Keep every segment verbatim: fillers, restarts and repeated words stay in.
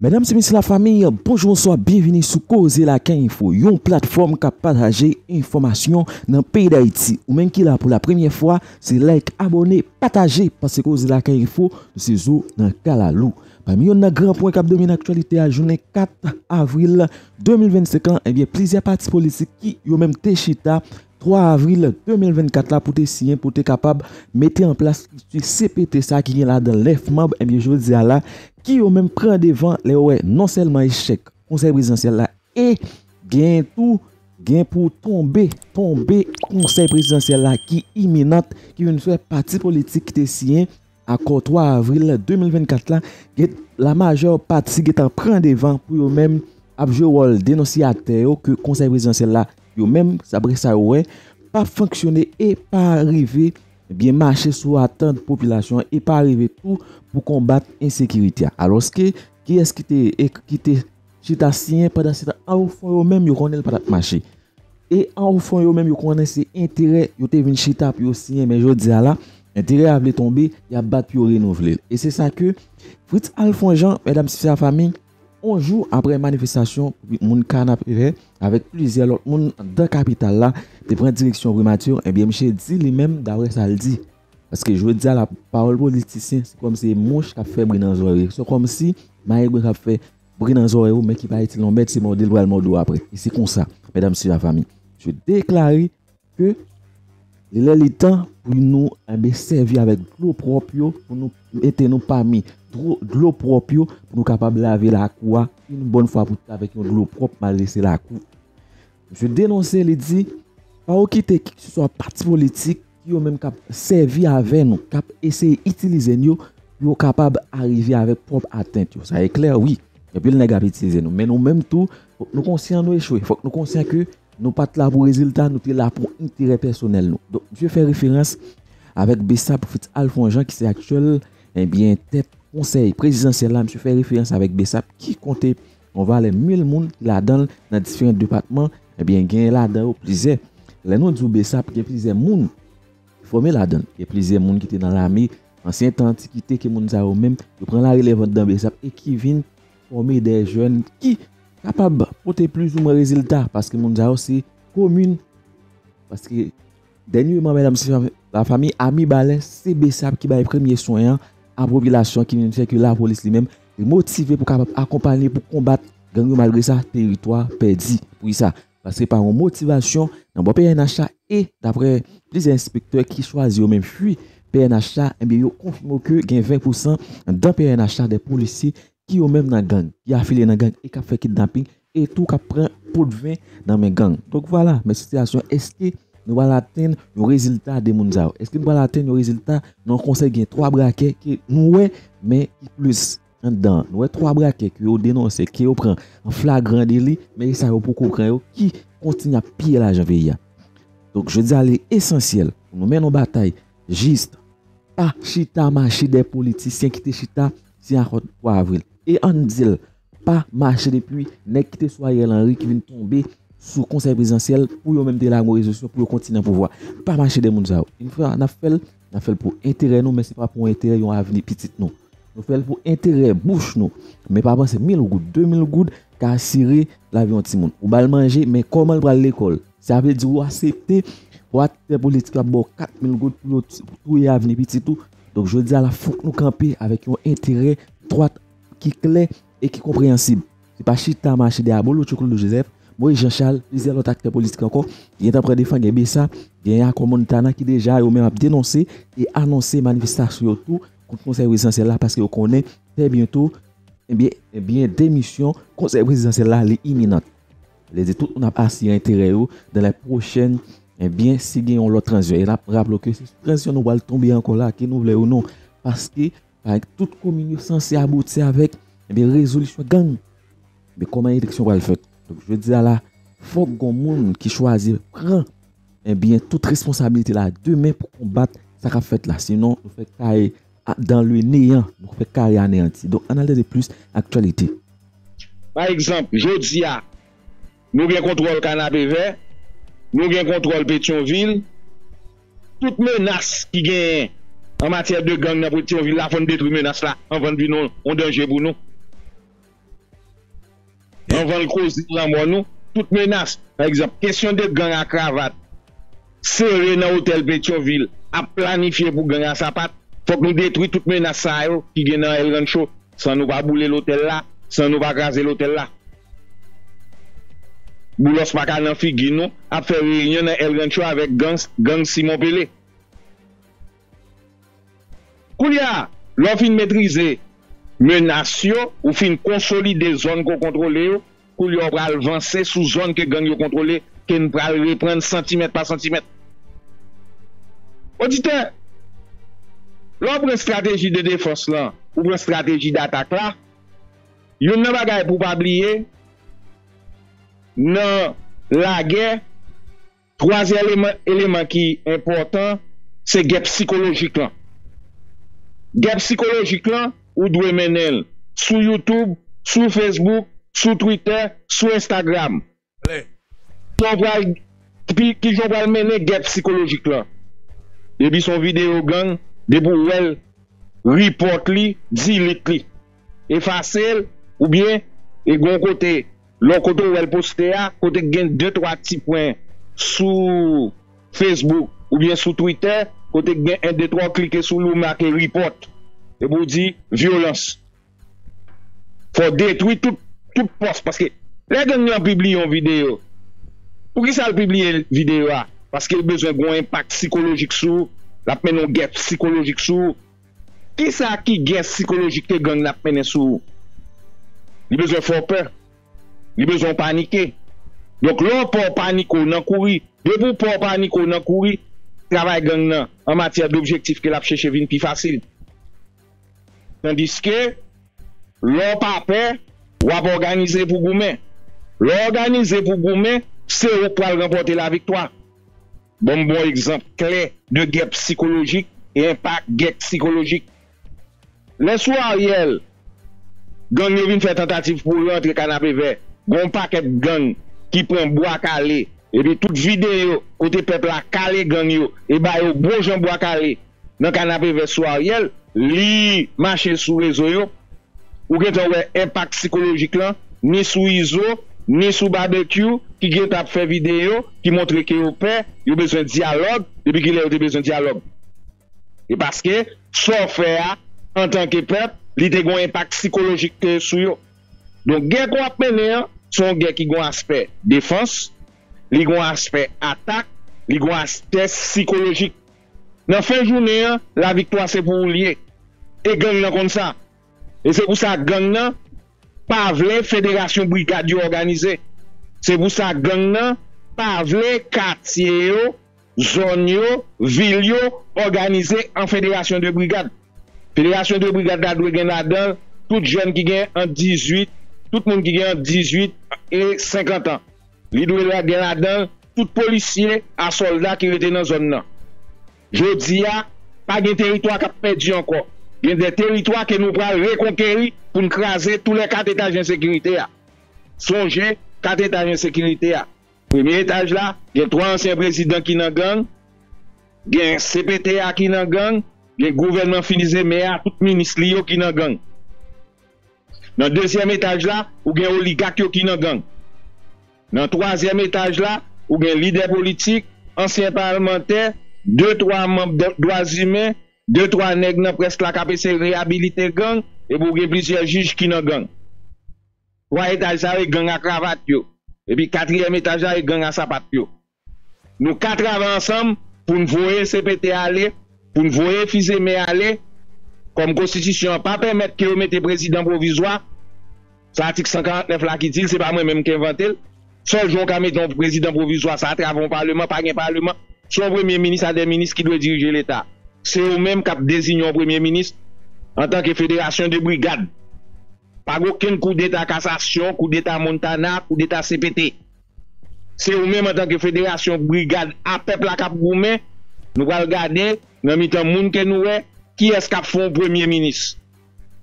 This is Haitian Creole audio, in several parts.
Medam e mesye lafanmi, bonjou, bonswa, byenvini sou Koze Lakay Enfo, yon platfòm k ap pataje enfòmasyon nan peyi Dayiti. Ou menm ki la pou la premyè fwa, se like, abòne, pataje, paske Koze Lakay Enfo, nou se zo nan kalalou. Pami yonn nan gran pwen k ap domine aktyalite a, jounen kat avril de mil vennsenk lan, ebyen, plizyè pati politik ki yo menm te chita twa avril de mil vennkat la pou te siyen, pou te kapab mete an plas estrikti C P T sa ki gen ladan l nèf manm, ebyen, jodi a la, ki yo menm pran devan lè yo wè non sèlman echèk Konsèy Prezidansyèl la e gen tou, gen pou tonbe, tonbe Konsèy Prezidansyèl la ki iminan, ki vin fè pati politik ki te siyen akò twa avril de mil vennkat la, gen, lamajè pati gentan pran devan pou yo menm ap jwe wòl denonsiyatè yo ke Konsèy Prezidansyèl la, yo menm, daprè sa yo wè, pa fonksyone e pa rive byen mache sou atant popilasyon an e pa rive tou pou konbat ensekirite a. Alòske, kiyès ki te, e, ki te chita siyen pandan se tan an ofon yo menm, yo konnen l pa t ap mache. E an ofon yo menm, yo konnen se enterè yo te vin chita pou yo siyen, men jodi a la, enterè a vle tonbe, y ap bat pou yo renouvle l. E se sa ke Fritz Alphonse Jean, medam e mesye lafanmi, on jou apre manifestasyon moun Kanapevè avèk plizyè lòt moun anndan kapital la te pran direksyon primati, ebyen, misye di li menm, daprè sa l di, paske jodi a la, pawòl politisyen, se kòmsi e mouch k ap fè bri nan zòrye. Se kòmsi mayegren k ap fè bri nan zòrye w, men ki pa itil yon mèd, se mòde l pral mòde w apre. E se konsa, medam e mesye lafanmi, je deklare ke li lè li tan pou nou, enben, sèvi avèk dlo pwòp yo, pou nou mete nou pami dlo, dlo pwòp yo, pou nou kapab lave lakou a yon bòn fwa pou tout avèk yon dlo pwòp, malgre se lakou. Misye denonse, li di, pa okite kisiswa pati politik ki yo menm k ap sèvi avè nou, k ap eseye itilize n yo, pou yo kapab arive avèk pwòp atant yo. Sa e klè, wi. Anpil nèg ap itilize nou. Men nou menm tou, fòk nou konsyan nou echwe. Fòk nou konsyan ke nou pa t la pou rezilta, nou te la pou enterè pèsonèl nou. Donk, misye fè referans avèk Bessap Fritz Alphonse Jean, ki se aktyèl, ebyen, tèt Konsèy Prezidansyèl la. Misye fè referans avèk Bessap ki konte yon valè mil moun ki ladan l nan diferan depatman, ebyen, gen ladan yo plizyè. Lè nou di w Bessap, gen plizyè moun ki fòme ladan l. Gen plizyè moun ki te nan lame, ansyen tan antikite, ke moun sa yo menm, yo pran larelèv anndan Bessap e ki vin fòme de jèn ki kapab pote plizoumwen rezilta, paske moun sa yo se komin, paske dènyeman, medam e mesye lafanmi, a Mibalè, se Bessap ki bay premye swen an a popilasyon, ki vin fè ke lapolis li menm li motive pou kapab akonpanye pou konbat gang yo, malgre sa, teritwa pèdi. Poukisa? Paske pa yon motivasyon nan bò P N H la, e daprè plizyè enspektè ki chwazi yo menm fui P N H la, ebyen, yo konfime ke gen ven pousan anndan P N H la de polisye ki yo menm nan gang, ki afilye nan gang e k ap fè kidnaping, e tou k ap pran potven nan men gang. Donk vwala, men sitiyasyon, èske nou pral atenn yon rezilta de moun sa yo? Èske nou pral atenn yon rezilta nan yon konsèy gen twa brakè ke nou wè, men ki plis anndan? Nou wè twa brakè ke yo denonse, ke yo pran an flagran deli, men e sa yo poko pran yo, ki kontinye ap piye lajan peyi a. Donk, jodi a, li esansyèl pou nou mennen yon batay jis, pa chita mache dèyè politisyen ki te chita siyen akò twa avril. E ann di l, pa mache depi nèg ki te sou Ariel Henry ki vin tonbe sou Konsèy Prezidansyèl pou yo menm te lage yon rezolisyon pou yo kontinye nan pouvwa. Pa mache dèyè moun sa yo. Yon fwa n ap fè l, n ap fè l pou enterè nou, men se pa pou enterè yon avni pitit nou. Nou fè l pou enterè bouch nou. Men pa panse mil goud, de mil goud ka asire lavi yon timoun. Ou ba l manje, men kòman l pral lekòl? Sa vle di ou aksepte pou aktè politik yo ap ba w kat mil goud pou yo t-, pou touye avni pitit ou. Donk, jodi a la, fòk nou kanpe avèk yon enterè dwat ki klè e ki konpreyansib. Se pa chita mache dèyè Abolo Tchoukloudou Joseph, Moïse Jean Charles, plizyè lòt aktè politik ankò, ki gentan pran defann, gen Bessap, gen Akò Montana ki deja yo menm ap denonse e anonse manifestasyon yo tou kont Konsèy Prezidansyèl la, paske yo konnen trè byento, ebyen, ebyen, demisyon Konsèy Prezidansyèl la, li iminan. Vle di tout moun ap asire enterè yo dans les prochaines, ebyen, si gen yon lòt tranzisyon. E n ap raple ke se sou tranzisyon nou pral tonbe ankò la, ke nou vle ou non. Paske, pa, tout komin yo sanse abouti avèk, ebyen, rezolisyon gang. Men kòman eleksyon pral fèt? Donk, jodi a la, fòk gon moun ki chwazi pran, ebyen, tout responsabilite la demen pou konbat sa k ap fèt la. Sinon, nou fè kay a, dans le néant, nou fè kay aneyanti. Donk, ann al tande plis aktyalite. Pa egzanp, jodi a, nou gen kontwòl Kanapevè, nou gen kontwòl Petyonvil. Tout menas ki genyen an matyè de gang nan Petyonvil la, fò n detwi menas la anvan l vin yon, yon danje pou nou. Anvan l koze lanmò nou, tout menas, pa egzanp, kesyon de gang a kravat sere nan otèl Petyonvil ap planifye pou gang a sapat, fòk nou detwi tout menas sa yo ki gen nan El Rancho, san nou pa boule lotèl la, san nou pa kraze lotèl la. Boulos pa ka nan figi nou ap fè reyinyon nan El Rancho avèk gang, gang Simon Pele. Koulye a, lè w fin metrize menas yo, ou fin konsolide zòn ke w kontwole yo, koulye a w pral vanse sou zòn ke gang yo kontwole, ke n pral reprann santimèt pa santimèt. Oditè, lè w pran estrateji de defans lan, ou pran estrateji d'atak la, youn nan bagay pou w pa bliye, nan lagè, twazyèm eleman, eleman ki enpòtan, se gè sikolojik lan. Gè sikolojik lan, ou dwe mennen l sou YouTube, sou Facebook, sou Twitter, sou Instagram. Kijan w pral, ki, kijan w pral mennen gè sikolojik lan? Depi se yon videyo gang, depi w wè l, report li, delete li, efase l, oubyen e gen yon kote, lè w kote w wè l poste a, kote k gen de twa ti pwen sou Facebook oubyen sou Twitter, kote k gen en de twa w klike sou li, w make report. Epi w di vyolans. Fò w detwi tout, tout pòs. Paske lè gang lan pibliye yon videyo, poukisa l pibliye videyo a? Paske l bezwen gen yon enpak sikolojik sou ou. L ap mennen yon gè sikolojik sou ou. Kisa ki gè sikolojik ke gang nan ap mennen sou ou? Li bezwen fè w pè. Li bezwen w panike. Donk, lè w pè, w panike, w nan kouri. Depi w pè, w panike, w nan kouri, travay gang nan an matyè d objektif ke l ap chèche vin pi fasil. Tandiske, lè w pa pè, w ap òganize pou goumen. Lè w òganize pou goumen, se ou k pral ranpòte laviktwa. Ban m bon egzanp klè de gè sikolojik e enpak gè sikolojik. Lè sou Ariel, gang yo vin fè tantativ pou rantre Kanapevè, gen yon pakèt gang ki pran Bwa Kale, epi tout videyo kote pèp la kale gang yo e ba yo bon jan Bwa Kale nan Kanapevè sou Ariel, li mache sou rezo yo, ou gentan wè enpak sikolojik lan, ni sou Izo, ni sou Babekyou, ki gentan ap fè videyo, ki montre ke yo pè, yo bezwen dyalòg, depi kilè yo te bezwen dyalòg? E paske sa w fè a, antanke pèp, li te gen yon enpak sikolojik ke sou yo. Donk, gè ke w ap mennen an, se yon gè ki gen yon aspè defans, li gen yon aspè atak, li gen yon aspè sikolojik. Nan fen jounen an, laviktwa se pou ou l ye. E gang nan konn sa. E se pou sa gang nan pa vle federasyon brigad yo òganize. Se pou sa gang nan pa vle katye yo, zòn yo, vil yo òganize an federasyon de brigad. Federasyon de brigad la dwe gen ladan l tout jèn ki gen ant dizuit, tout moun ki gen ant dizuit e senkant an. Li dwe la gen ladan l tout polisye a sòlda ki rete nan zòn nan. Jodi a, pa gen teritwa k ap pèdi ankò. Gen de teritwa ke nou pral rekonkeri pou n kraze tou lè kat etaj ensekirite a. Sonje, kat etaj ensekirite a. Premye etaj la, gen twa ansyen prezidan ki nan gang, gen C P T a ki nan gang, gen gouvènman Filize Mè a, tout minis li yo ki nan gang. Nan dezyèm etaj la, ou gen oligak yo ki nan gang. Nan twazyèm etaj la, ou gen lidè politik, ansyen palmantè, de twa manm dwa imen, de twa nèg nan près la k ap eseye reyabilite gang, epi ou gen plizyè jij ki nan gang. Twa etaj sa yo e gang a kravat yo. Epi katriyèm etaj la e gang a sapat yo. Nou ka travay ansanm pou n voye C P T ale, pou n voye Filize Mè ale. Kòm konstitisyon an pa pèmèt ke yo mete prezidan pwovizwa, se atik san karant nèf la ki di l, se pa mwen menm ki envante l. Sèl jan w ka mete yon prezidan pwovizwa, se atravè yon paleman, pa gen paleman. Se yon premye minis a de minis ki dwe dirije Leta. Se yo menm k ap deziye yon premye minis antanke federasyon de brigad. Pa gen okenn koudeta Kasasyon, koudeta Montana, koudeta C P T. Se yo menm antanke federasyon brigad a pèp la k ap goumen, nou pral gade nan mitan moun ke nou wè, kiyès k ap fè yon premye minis.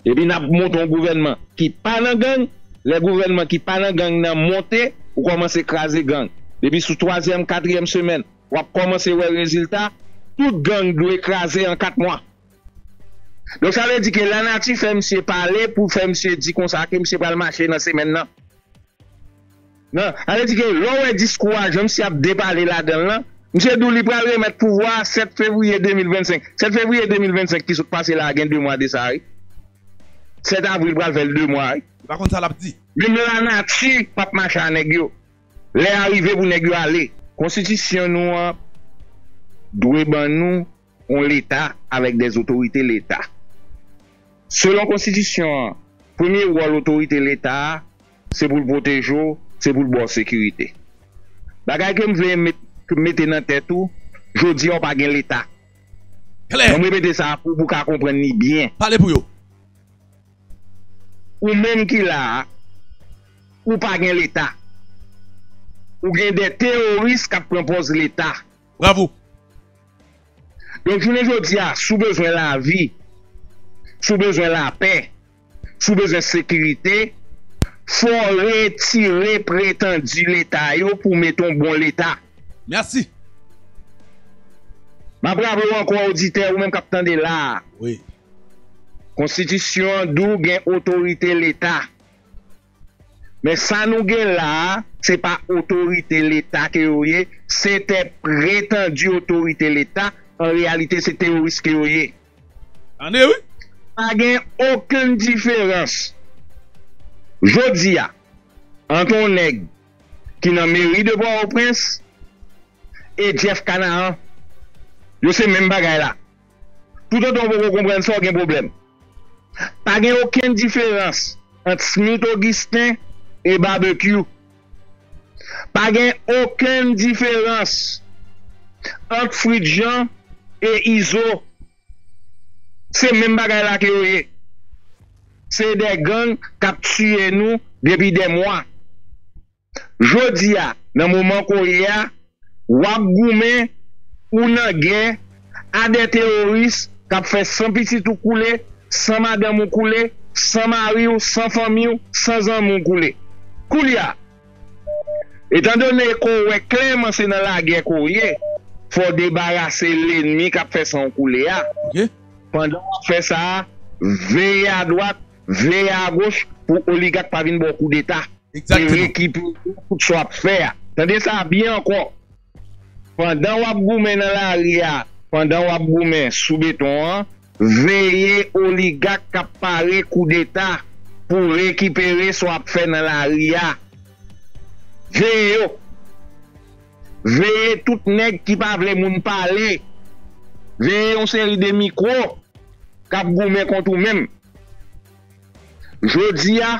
Epi n ap monte yon gouvènman ki pa nan gang. Lè gouvènman ki pa nan gang nan monte, ou kòmanse kraze gang. Depi sou twazyèm, katriyèm semèn, w ap kòmanse wè rezilta. Tout gang dwe kraze an kat mwa. Donk, sa vle di ke lanati fè misye pale pou fè misye di konsa ke misye pral mache nan semèn nan. Non, sa vle di ke lè w wè diskou a, jan misye ap depale ladan l lan, misye di w li pral remèt pouvwa a sèt fevriye de mil vennsenk. Sèt fevriye de mil vennsenk ki sot pase la a, gen de mwa de sa, wi. Sèt avril pral fè l de mwa, wi. Li pa konn sa l ap di. Menm lanati p ap mache a nèg yo. Lè a rive pou nèg yo ale. Konstitisyon nou an dwe ban nou yon Leta avèk dè otorite Leta. Selon konstitisyon an, premye wòl otorite Leta a, se pou l pwoteje w, se pou l ba w sekirite. Bagay ke m vle met, mete nan tèt ou, jodi a w pa gen Leta. Klè. Ban m repete sa pou, pou w ka konprann li byen. Pale pou yo. Ou menm ki la a, ou pa gen Leta. Ou gen de teworis k ap pran pòz Leta. Bravo. Donk, jounen jodi a, si w bezwen lavi, si w bezwen lapè, si w bezwen sekirite, fò w retire pretandi Leta yo pou w mete yon bon Leta. Mèsi. M ap raple w ankò, oditè, ou menm k ap tande la a. Wi. Konstitisyon an di w gen otorite Leta. Men sa nou gen la a, se pa otorite Leta ke yo ye, se te pretandi otorite Leta, an reyalite se teworis ke yo ye. Tande, wi. Pa gen okenn diferans jodi a ant yon nèg ki nan meri de Pòtoprens e Jeff Canaan. Yo se menm bagay la. Toutotan w poko konprann sa, w gen pwoblèm. Pa gen okenn diferans ant Smith Augustin e Barbecue. Pa gen okenn diferans ant Fritz Jean e Izo. Se menm bagay la ke yo ye. Se de gang k ap tiye nou depi de mwa. Jodi a, nan moman ke w ye a, w ap goumen, ou nan gè a de teworis k ap fè san pitit ou koule, san madanm ou koule, san mari w, san fanmi w, san zanmi w koule. Koulye a, etandone ke w wè klèman se nan lagè ke w ye, fò w debarase lènmi k ap fè san w koule a. Ok. Pandan w ap fè sa a, veye adwat, veye agoch pou oligak pa vin ba w koudeta. Egzakteman. E rekipere tout sa w ap fè a. Tande sa byen ankò. Pandan w ap goumen nan lari a, pandan w ap goumen sou beton an, veye oligak k ap pare koudeta pou rekipere sa w ap fè nan lari a. Veye yo. Veye tout nèg ki pa vle moun pale. Veye yon seri de mikwo k ap goumen kont ou menm. Jodi a,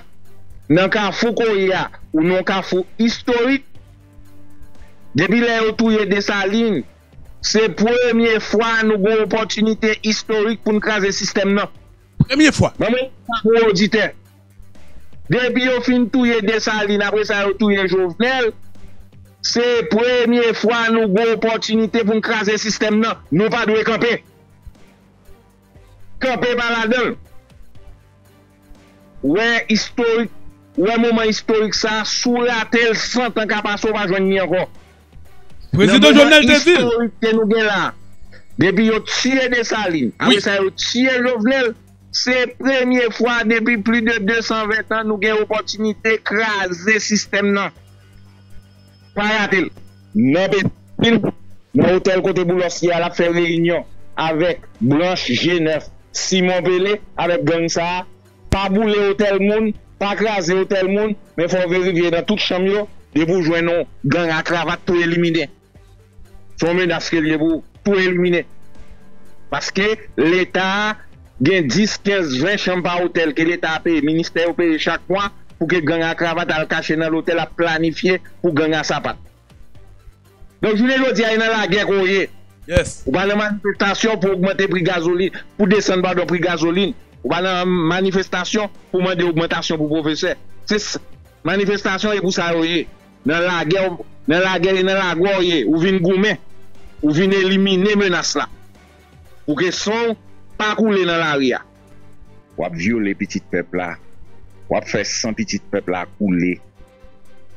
nan kafou ke w ye a, ou nan yon kafou istorik. Depi lè yo touye Desalin, se premye fwa nou gen yon opòtinite istorik pou n kraze sistèm nan. Premye fwa. Ban mwen sa pou oditè. Depi yo fin touye Desalin, apre sa yo touye Jovenel, se premye fwa nou gen opòtinite pou n kraze sistèm nan. Nou pa dwe kanpe. Kanpe pa ladan l. Wè istorik, wè moman istorik sa a, si w rate l, san tan ka pase, w pa jwenn li ankò. Prezidan Jovenel te di l. Nan moman istorik ke nou gen la, depi yo tiye Desalin, wi, apre sa yo tiye Jovenel, se premye fwa depi plis de de san ven tan nou gen opòtinite kraze sistèm nan. Pa rate l. Nan Petyonvil, nan otèl kote Boulos ye a, l ap fè reyinyon avèk branch G nèf, Simon Pele, avèk gang sa a. Pa boule otèl moun, pa kraze otèl moun, men fò w verifye nan tout chanm yo, depi w jwenn yon gang a kravat, tou elimine. Se yon menas ke l ye pou tou elimine. Paske Leta a gen dis, kenz, ven chanm pa otèl ke Leta a peye, ministè yo peye chak mwa pou ke gang a kravat al kache nan lotèl ap planifye pou gang a sapat. Donk, jounen jodi a, e nan lagè ke w ye. Yes. Ou pa nan manifestasyon pou ogmante pri gazolin, pou desann, padon, pri gazolin. Ou pa nan manifestasyon pou mande ogmantasyon pou pwofesè. Se s-, manifestasyon e pou sa yo ye. Nan lagè, nan lagè e nan lagè w ye. Ou vin goumen. Ou vin elimine menas la. Pou ke san w pa koule nan lari a. W ap vyole pitit pèp la. W ap fè san pitit pèp la koule.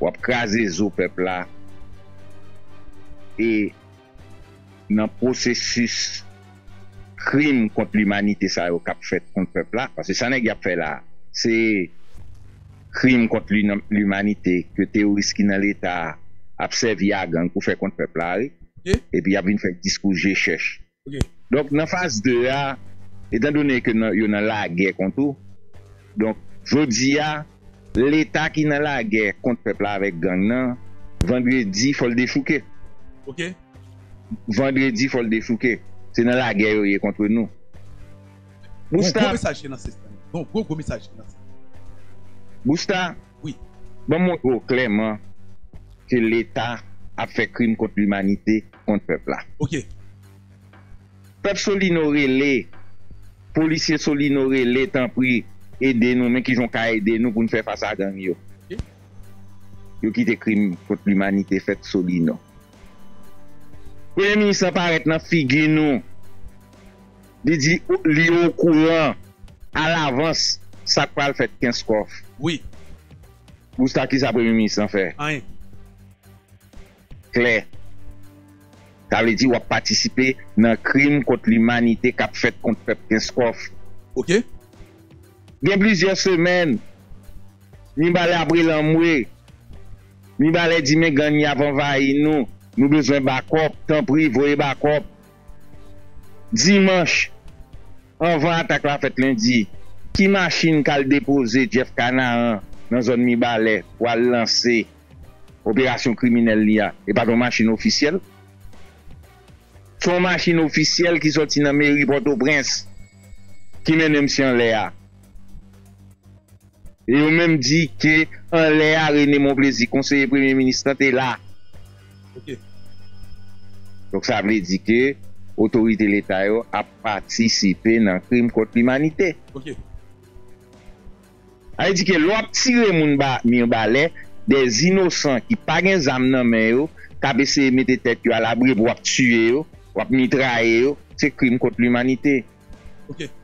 W ap kraze zo pèp la. E nan pwosesis krim kont limanite sa yo k ap fèt kont pèp la, paske sa nèg y ap fè la, se krim kont limanite ke teworis ki nan Leta a ap sèvi a gang pou fè kont pèp la, wi. Epi y ap vin fè diskou je chèch. Donk, nan faz de a, etandone ke yo nan lagè kont ou, donk, jodi a, Leta ki nan lagè kont pèp la avèk gang nan, vandredi, fò l dechouke. Vandredi, fò l dechouke. Se nan lagè yo ye kont nou. Busta. Gwo, gwo mesaj ki nan sistèm. Gwo, gwo mesaj ki nan sistèm. Busta, wi. Ban m montre w klèman ke Leta ap fè krim kont limanite, kont pèp la. Pèp Solino rele, polisye Solino rele, tanpri, ede nou, men kijan w ka ede nou pou n fè fas a gang yo. Yo kite krim kont limanite fèt Solino. Premye minis lan parèt nan figi nou. Li di li okouran alavans sa k pral fèt Kenskòf. Wi. Busta, kisa premye minis lan fè? Anyen. Klè. Sa vle di w ap patisipe nan krim kont limanite k ap fèt kont pèp Kenskòf. Gen plizyè semèn, Mibalè ap rele anmwe. Mibalè di men gang y ap anvayi nou. Nou bezwen bakòp. Tanpri, voye bakòp. Dimanch, anvan atak la fèt lendi, ki machin k al depoze Jeff Kanaan nan zòn Mibalè pou al lanse operasyon kriminèl li a? E pa t yon machin ofisyèl? Se yon machin ofisyèl ki sòti nan meri Pòtoprens ki mennen misye anlè a. E yo menm di ke anlè a, René Monplaisir, konseye premye minis lan, te la. Donk, sa vle di ke otorite Leta yo ap patisipe nan krim kont limanite. Sa vle di ke lè w ap tire moun ba, Mibalè, dè inosan ki pa gen zam nan men yo, k ap eseye mete tèt yo alabri, epi w ap tiye yo, w ap mitraye yo, se krim kont limanite.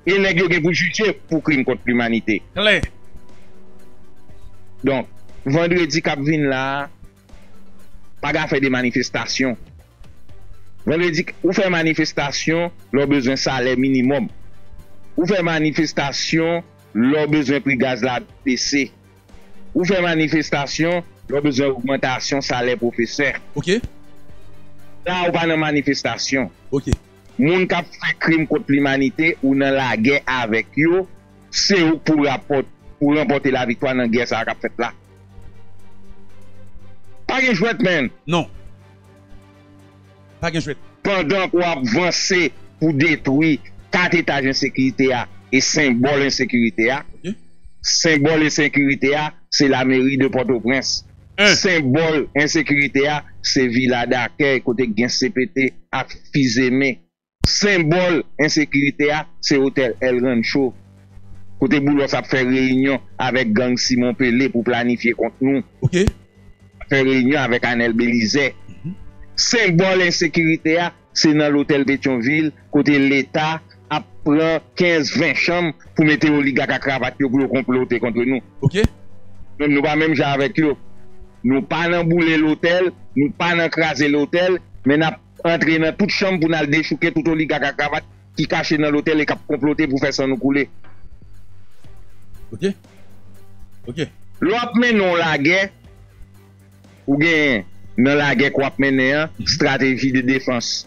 E nèg yo gen pou jije pou krim kont limanite. Donk, vandredi k ap vin la a, pa ka fè de manifestasyon. Vandredi, ou fè manifestasyon lè w bezwen salè minimòm. Ou fè manifestasyon lè w bezwen pri gaz la bese. Ou fè manifestasyon lè w bezwen ogmantasyon salè pwofesè. La a, ou pa nan manifestasyon. Moun k ap fè krim kont limanite, ou nan lagè avèk yo, se ou k pou rapòt-, pou ranpòte laviktwa nan gè sa a k ap fèt la. Pa gen jwèt, menn. Non. Pa gen jwèt. Pandan w ap vanse pou detwi kat etaj ensekirite a e senbòl ensekirite a, senbòl ensekirite a, se lameri de Pòtoprens. Senbòl ensekirite a, se Vila Dakèy, kote k gen C P T ak Fizeme. Senbòl ensekirite a, se otèl El Rancho, kote Boulos ap fè reyinyon avèk gang Simon Pele pou planifye kont nou. Fè reyinyon avèk Anèl Belizè. Senbòl ensekirite a, se nan lotèl Petyonvil, kote Leta ap pran kenz, ven chanm pou mete oligak a kravat yo pou yo konplote kont nou. Menm nou pa menm jan avèk yo. Nou pa nan boule lotèl, nou pa nan kraze lotèl, men n ap antre nan tout chanm pou n al dechouke tout oligak a kravat ki kache nan lotèl e k ap konplote pou fè san nou koule. Lè w ap mennen yon lagè, ou genyen nan lagè ke w ap mennen an, strateji de defans.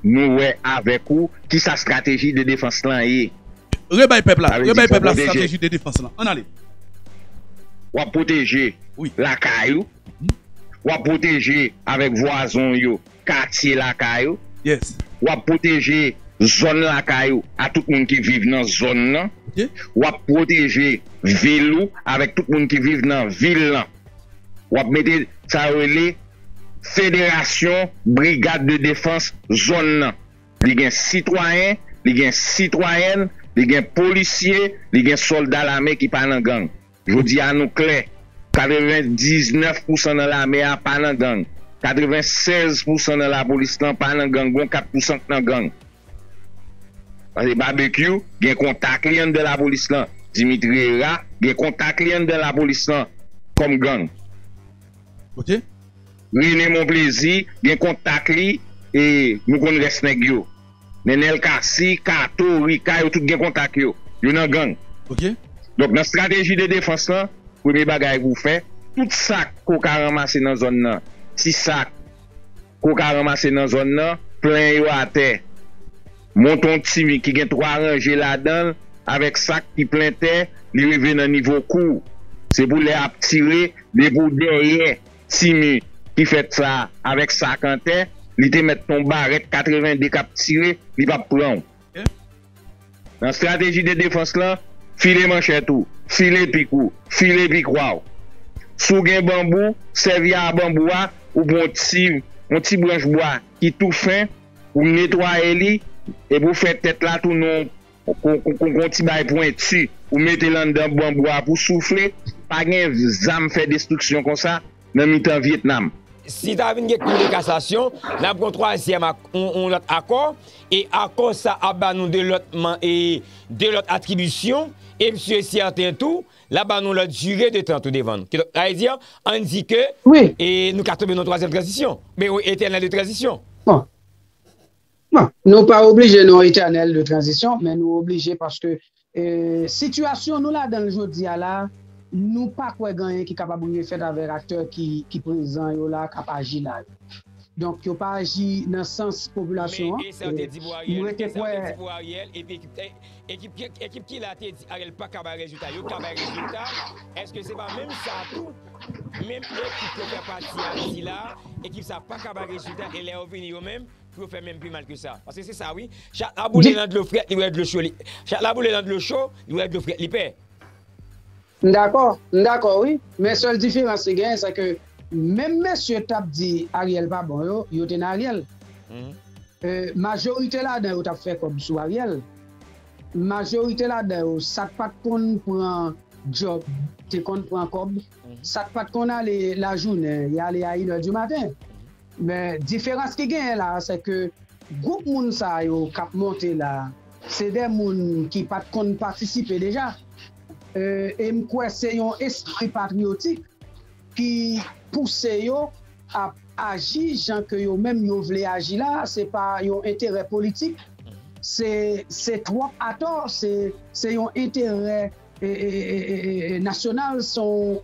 Nou wè avèk ou kisa strateji de defans lan ye. Rebay pèp la, rebay pèp la strateji de defans lan. Ann ale. W ap pwoteje lakay ou. W ap pwoteje avèk vwazen w yo katye lakay ou. W ap pwoteje zòn lakay ou a tout moun ki viv nan zòn nan. W ap pwoteje vil ou avèk tout moun ki viv nan vil lan. W ap mete sa yo rele Federasyon Brigad de Defans zòn nan. Li gen sitwayen, li gen sitwayèn, li gen polisye, li gen sòlda lame ki pa nan gang. Jodi a nou klè, katrevendiznèf pousan nan lame a pa nan gang. Katrevennsèz pousan nan lapolis lan pa nan gang, gon kat pousan k nan gang. Paske Babekyou gen kontak li anndan lapolis lan. Dimitri Hera gen kontak li anndan lapolis lan kòm gang. Rene Monplezi gen kontak li, e nou konn rès nèg yo. Nenel Cassy, Kato, Rika, yo tout gen kontak yo. Yo nan gang. Donk, nan strateji de defans lan, premye bagay pou w fè, tout sak ke w ka ranmase nan zòn nan, ti sak ke w ka ranmase nan zòn nan, plen yo atè. Monte yon ti mi ki gen twa ranje ladan l, avèk sak ki plen tè, li rive nan nivo kou w. Se pou lè ap tire, depi w dèyè ti mi ki fèt sa avèk sak an tè, li te mèt ton barèt katreven de k ap tire, li p ap pran w. Nan estrateji de defans lan, file manchèt ou, file pik ou, file pikwa w. Si w gen banbou, sèvi a banbou a, ou pran yon ti, yon ti branch bwa ki tou fen, ou netwaye li, epi w fè tèt la tounen yon, yon, yon, yon, yon ti bay pwenti, ou mete l anndan banbou a pou soufle, pa gen zam fè destriksyon konsa nan mitan Vyetnam. Si ta vin gen kou de kasasyon, n ap gen yon twazyèm ak-, yon, yon lòt akò, e akò sa ap ba nou de lòt man-, e de lòt atribisyon, e msye sèten tou, l ap ba nou lòt dire de tan tou devan nou. Kidonk, sa vle di, ann di ke, wi, e nou ka tonbe nan twazyèm tranzisyon, men yon etènèl de tranzisyon. Bon. Bon, nou pa oblije nan etènèl de tranzisyon, men nou oblije paske, e, sitiyasyon nou ladan l jodi a la, nou pa kwè gen anyen ki kapab refèt avèk aktè ki, ki prezan yo la, k ap aji la yo. Donk, yo pa aji nan sans popilasyon an. Men e sa yo te di pou Ariel, e sa yo te di pou Ariel, epi ekip, e, ekip, ekip ki la te di Ariel pa ka bay rezilta, yo ka bay rezilta. Èske se pa menm sa tou? Menm ekip yo fè pati a di la, ekip sa pa ka bay rezilta, e lè yo vini yo menm, pou yo fè menm pi mal ke sa. Paske se sa, wi. Chat la boule nan dlo frèt, li wè dlo cho, li, chat la boule nan dlo cho, li wè dlo frèt, li pè. M dakò, m dakò, wi. Men sèl diferans ki genyen, se ke menm mesye t ap di Ariel pa bon yo, yo te nan Ariel. Mhm. E, majorite ladan yo t ap fè kòb sou Ariel. Majorite ladan yo, sa k pa t konn pran djòb, te konn pran kòb. Mhm. Sa k pa t konn ale lajounen, y ale a inè di maten. Mhm. Men diferans ki genyen la, se ke gwoup moun sa yo k ap monte la, se de moun ki pa t konn patisipe deja. E, e m kwè se yon espri patriyotik ki pouse yo ap aji jan ke yo menm yo vle aji la, se pa yon enterè politik, se, se twòp atò, se, se yon enterè, e, e, e, e, e, e, nasyonal, se yon,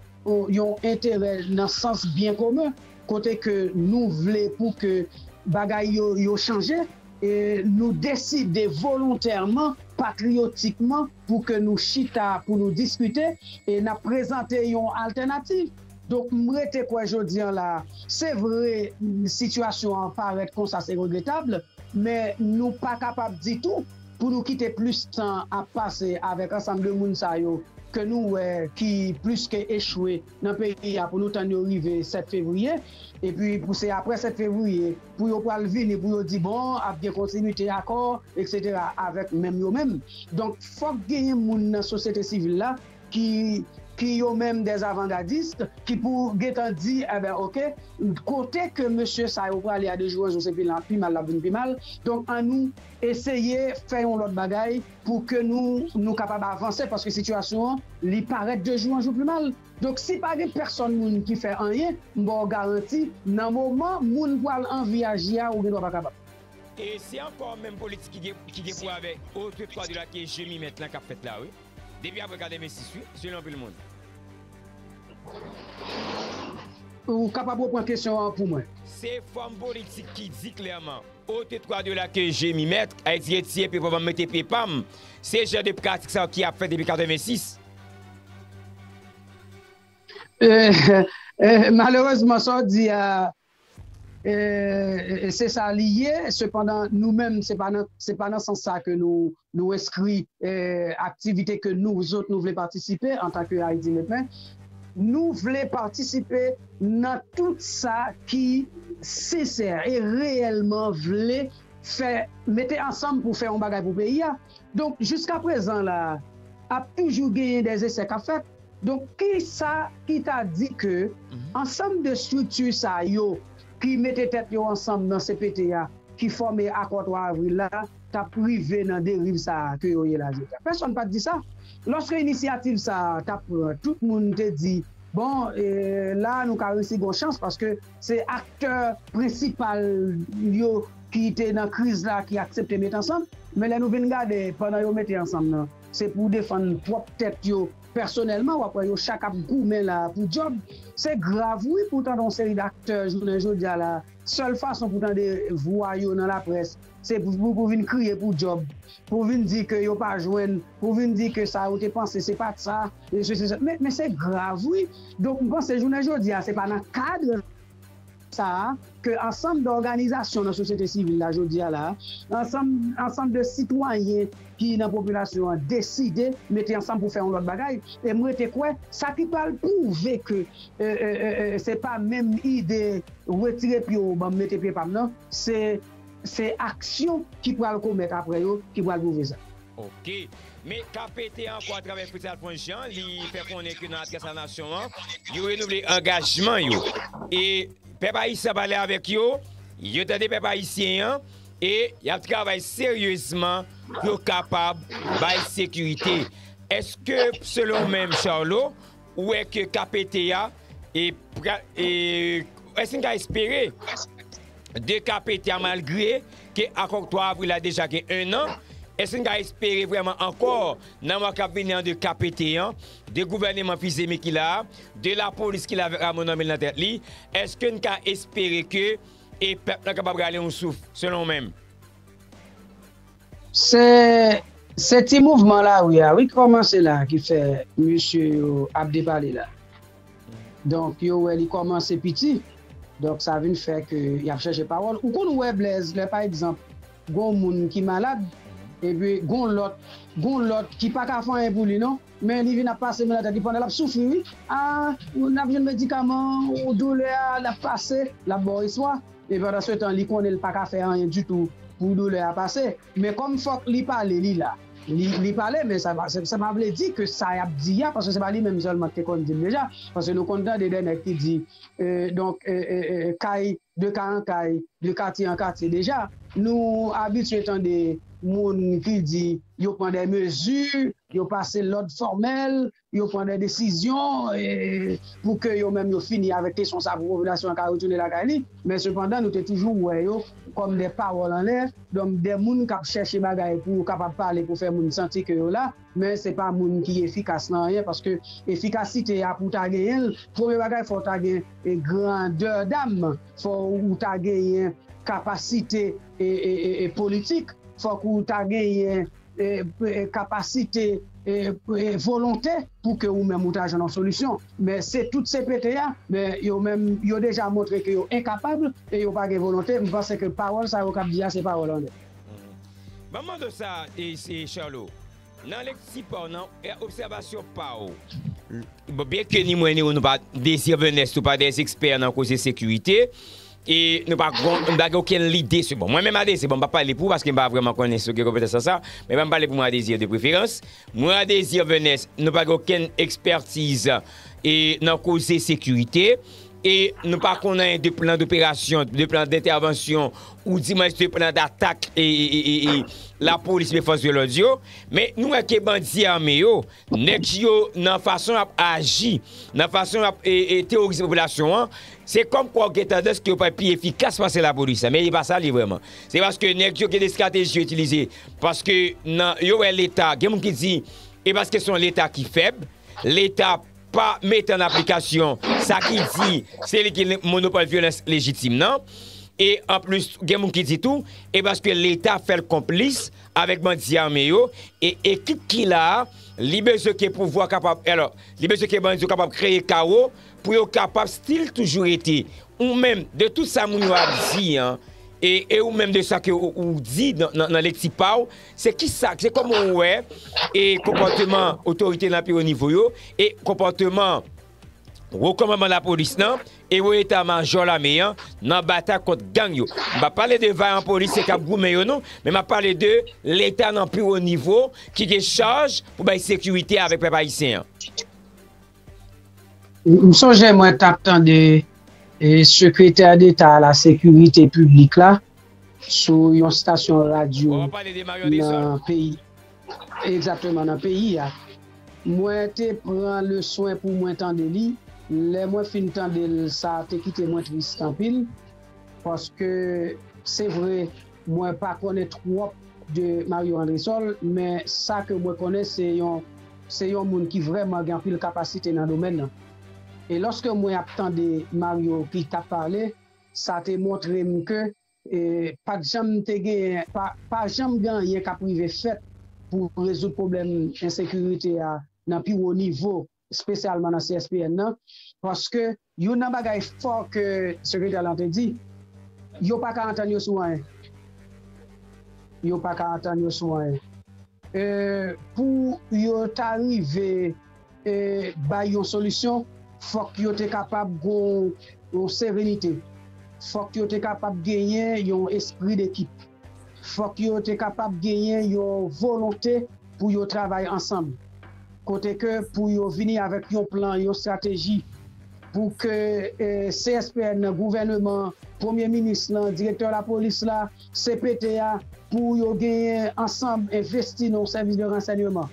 yon enterè nan sans byen komen, kote ke nou vle pou ke bagay yo, yo chanje, e nou deside volontèman, patriyotikman, pou ke nou chita, pou nou diskite, e n ap prezante yon altènativ. Donk, m rete kwè jodi an la, se vre, sitiyasyon an parèt konsa, se regretab, men nou pa kapab ditou pou nou kite plis tan ap pase avèk ansanm de moun sa yo ke nou wè ki plis ke echwe nan peyi a pou nou tann yo rive sèt fevriye. Epi pou se apre sèt fevriye, pou yo pral vini, pou yo di, bon, ap gen kontinite akò, etsetera, avèk menm yo menm. Donk, fòk genyen moun nan sosyete sivil la ki, ki yo menm dèzavangadis, ki pou gentan di, enben, oke, kote ke mesye sa yo prale a de jou an jou, se pi la, pi mal l ap vin pi mal. Donk, annou eseye fè yon lòt bagay pou ke nou, nou kapab avanse, paske sitiyasyon an, li parèt de jou an jou pi mal. Donk, si pa gen pèsòn moun ki fè anyen, m ba w garanti, nan moman moun pral anvi aji a, ou gendwa pa kapab. E se ankò menm politik ki gen, ki gen pou wè avèk Haute Ecole de la ke Jemi mèt lan k ap fèt la, wi. Depi apre katrevensis, wi, selon anpil moun. Ou kapab reprann kesyon an pou mwen? Se fòm politik ki di klèman, Haute Ecole de la ke Jemi mèt, Ayiti retire pye pa m, mete pye pa m. Se jan de pratik sa yo ki ap fèt depi katrevensis. E, e, malerezman, sa w di a, e, e, se sa li ye. Sepandan, nou menm, se pa nan, se pa nan sans sa ke nou, nou enskri, e, aktivite ke nou zòt nou vle patisipe antanke Ayiti Mèt. Men nou vle patisipe nan tout sa ki sensè e reyèlman vle fè, mete ansanm pou fè yon bagay pou peyi a. Donk, jiskaprezan la, ap toujou genyen dèzesè k ap fèt. Donk, kisa ki ta di ke ansanm de estrikti sa yo ki mete tèt yo ansanm nan C P T a, ki fòme Akò twa avril la, t ap rive nan deriv sa a ke yo ye la jodi a? Pèsonn pa t di sa. Lòske inisyativ sa a t ap pran, tout moun te di, bon, e, la a nou ka resi gon chans paske se aktè prensipal yo ki te nan kriz la ki aksepte met ansanm. Men lè nou vin gade, pandan yo mete ansanm nan, se pou defann pwòp tèt yo, pèsonèlman, w ap wè yo chak ap goumen la pou djòb. Se grav, wi, pou w tande yon seri d aktè jounen jodi a la. Sèl fason pou w tande vwa yo nan laprès, se pou, pou, pou vin kriye pou djòb, pou vin di ke yo pa jwenn, pou vin di ke sa yo te panse, se pa t sa, e sesi, se sa. Men, men se grav, wi. Donk, m panse jounen jodi a, se pa nan kad sa a, ke ansanm de òganizasyon nan sosyete sivil la jodi a la, ansanm, ansanm de sitwayen ki nan popilasyon an deside mete ansanm pou fè yon lòt bagay. E m rete kwè, sa ki pral pwouve ke, e, e, e, e, se pa menm ide retire pye w ban m mete pye pa m nan, se, se aksyon ki pral komèt apre yo ki pral pwouve sa. Ok. Men K P T ankò atravè Fritz Alphonse Jean, li fè konnen ke nan atrasasyon an, yo renouvle angajman yo. E pèp ayisyen pale avèk yo, yo tande pèp ayisyen an, e y ap travay seryezman pou yo kapab bay sekirite. Èske, selon w menm, Charlot, ou wè ke K P T a, e, pra- e, èske n ka espere de K P T a, malgre ke akò twa avril la deja gen en an, èske n ka espere vrèman ankò nan mwa k ap vini an de K P T an, de gouvèneman Fils Aimé ki la a, de lapolis ki la avèk Rameau Normil nan tèt li, èske n ka espere ke e pèp lan kapab rale yon souf, selon w menm? Se, se ti mouvman lari a, wi, ki kòmanse la, ki fè mesye yo ap depale la. Donk, yo wè li kòmanse piti. Donk, sa vin fè ke y ap chèche pawòl. Ou konn wè Blèz, lè pa egzanp, gon moun ki malad, epi gon lòt, gon lòt ki pa ka fè anyen pou li, non. Men li vin ap pase men nan tèt li pandan l ap soufri, wi. A, n ap jwenn medikaman, doulè a, l ap pase, l ap ba w espwa. E pandan se tan, li konnen l pa ka fè anyen ditou pou doulè a pase. Men kòm fòk li pale, li la. Li, li pale, men sa, sa, sa pa vle di ke sa y ap di a, paske se pa li menm sèlman ki te konn di l deja. Paske nou konn tande de nèg ki di, e, donk, e, e, e, kay, de kay an kay, de katye an katye deja. Nou abitye tande moun ki di yo pran de mezi, yo pase lòd fòmèl, yo pran de desizyon, e, pou ke yo menm yo fini avèk kesyon sa pou popilasyon an ka retounen lakay li. Men sepandan, nou te toujou wè yo kòm de pawòl anlè, donk de moun k ap chèche bagay pou yo kapab pale pou fè moun santi ke yo la, men se pa moun ki efikas nan anyen, paske efikasite a pou w ta genyen l, premye bagay fò w ta gen e grandè dam, fò w ta genyen kapasite e, e, e, e politik, fòk ou ta genyen e, e, kapasite, e, e, volonte pou ke ou menm ou ta jwenn yon solisyon. Men se tout C P T a, men yo menm, yo deja montre ke yo enkapab e yo pa gen volonte. M panse ke pawòl sa yo k ap di a, se pawòl anlè. Ban m mande w sa, e, se Charlot. Nan lekti pa w, nan e, obsèvasyon pa w, bon, byenke ni mwen ni ou nou pa Désir Venès, nou pa de ekspè nan koze sekirite, e nou pa gon, nou pa gen okenn lide sou, bon, mwen menm a Désir, bon, m pa pale pou ou paske m pa vrèman konnen si w gen konpetans nan sa, men ban m pale pou mwen a Désir de preferans. Mwen a Désir Venès, nou pa gen okenn ekspètiz e nan koze sekirite. E nou pa konn anyen de plan doperasyon, de plan dentèvansyon, ou di mwen de plan datak e, e, e, e, e lapolis, men fòs de lòd yo. Men nou wè ke bandi ame yo, nèg yo nan fason y ap aji, nan fason y ap e, e, teworize popilasyon an, se kòmkwa w gen tandans ke yo pa pi efikas pase lapolis la. Men e pa sa l ye vrèman. Se paske nèg yo gen de estrateji yo itilize. Paske nan, yo wè Leta, gen moun ki di, e paske se yon Leta ki fèb, Leta pa mete an aplikasyon sa ki di se li ki monopòl vyolans lejitim nan. E anplis, gen moun ki di tou, e paske Leta fè l konplis avèk bandi ame yo, e ekip ki la a, li bezwen ke pouvwa kapab, alò, li bezwen ke bandi yo kapab kreye kawo pou yo kapab still toujou rete. Ou menm, de tout sa moun yo ap di an, e, e ou menm de sa ke ou, ou di nan, nan, nan lekti pa w, se kisa, se kòman ou wè e konpòteman otorite nan pi wo nivo yo, e konpòteman wo kòmandman lapolis lan, e wo eta majò lame an nan batay kont gang yo. M pa pale de vayan polisye k ap goumen yo non, men m ap pale de Leta nan pi wo nivo ki gen chaj pou bay sekirite avèk pèp ayisyen an. M sonje mwen t ap tande e, Sekretè Deta a la Sekirite Piblik la sou yon stasyon radyo nan peyi, egzakteman nan peyi a. Mwen te pran le swen pou mwen tande li. Lè mwen fin tande l, sa te kite mwen tris anpil. Paske se vre, mwen pa konnen twòp de Mario Andresol, men sa ke mwen konnen se yon se yon moun ki vrèman gen anpil kapasite nan domèn nan. E lòske mwen ap tande Mario ki t ap pale, sa te montre m ke e, pa t janm te gen, pa, pa janm gen anyen k ap rive fèt pou rezoud pwoblèm ensekirite a nan pi wo nivo, espesyalman nan C S P N nan, paske youn nan bagay fò ke sekretè lan te di, yo pa ka antann yo sou anyen. Yo pa ka antann yo sou anyen. E, pou yo ta rive e, bay yon solisyon, fòk yo te kapab gon yon serenite. Fòk yo te kapab genyen yon espri dekip. Fòk yo te kapab genyen yon volonte pou yo travay ansanm. Kote ke pou yo vini avèk yon plan, yon estrateji, pou ke e, C S P N nan, gouvèneman, premye minis lan, direktè lapolis la, C P T a, pou yo genyen ansanm envesti nan yon sèvis de ransèyman,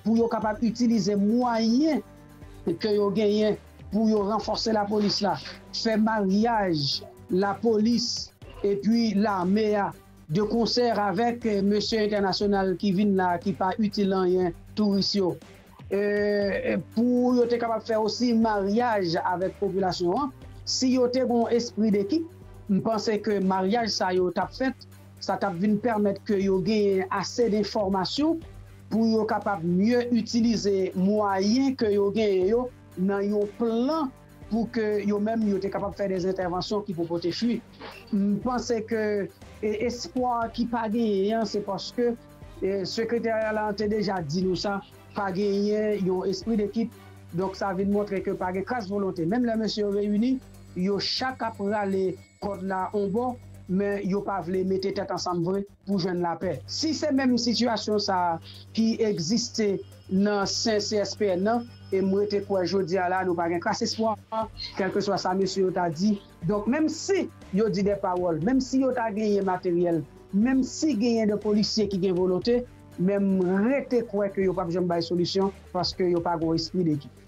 pou yo kapab itilize mwayen ke yo genyen pou yo ranfòse lapolis la, fè maryaj lapolis epi lame a de konsè avèk e, mesye entènasyonal ki vin la, ki pa itil anyen, touris yo. E, e, pou yo te kapab fè osi maryaj avèk popilasyon an. Si yo te gon espri dekip, m panse ke maryaj sa yo t ap fèt, sa t ap vin pèmèt ke yo genyen ase denfòmasyon pou yo kapab mye itilize mwayen ke yo genyen yo nan yon plan pou ke yo menm yo te kapab fè de entèvansyon ki pou pote fwi. M panse ke e, espwa ki pa genyen an, se paske e, sekretè lan te deja di nou sa, pa genyen yon espri dekip. Donk, sa vin montre ke pa gen kras volonte. Menm lè mesye yo reyini, yo chak ap rale kòd la on bò, men yo pa vle mete tèt ansanm vre pou jwenn lapè. Si se menm sitiyasyon sa a ki egziste nan sen C S P N nan, e m rete kwè jodi a la, nou pa gen kras espwa, kèlkeswa sa mesye yo ta di. Donk, menm si yo di de pawòl, menm si yo ta genyen materyèl, menm si genyen de polisye ki gen volonte, men m rete kwè ke yo p ap janm bay solisyon paske yo pa gen espri dekip.